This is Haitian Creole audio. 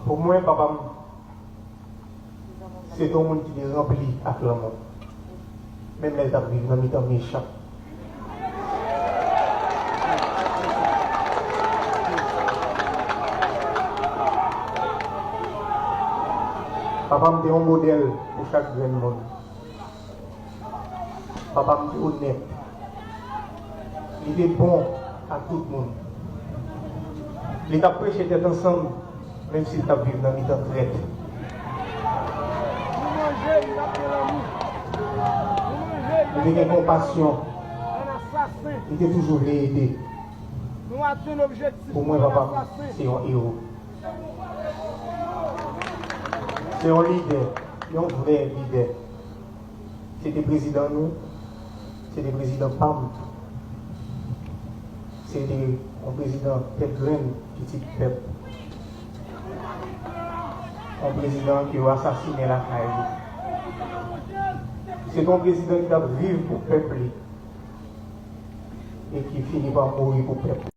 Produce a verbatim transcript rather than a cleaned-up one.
Pou mwen, papa m se te yon moun ki te ranpli ak lanmou, menm lè l t ap viv nan mitan mechan. Papa m te yon modèl pou chak grenn moun. Papa m te onèt. Li te bon ak tout moun. Li t ap preche tèt ansanm, menm si l t ap viv nan mitan trèt. Li te gen konpasyon. Li te toujou vle ede. Pou mwen, papa m se yon ewo. Se yon lidè, yon vrè lidè. Se te prezidan nou, se te prezidan pa m tou. Se te yon prezidan tèt grenn, pitit pèp. Yon prezidan ke yo asasinen lakay li. Se te yon prezidan ki t ap viv pou pèp li e ki fini pa mouri pou pèp li.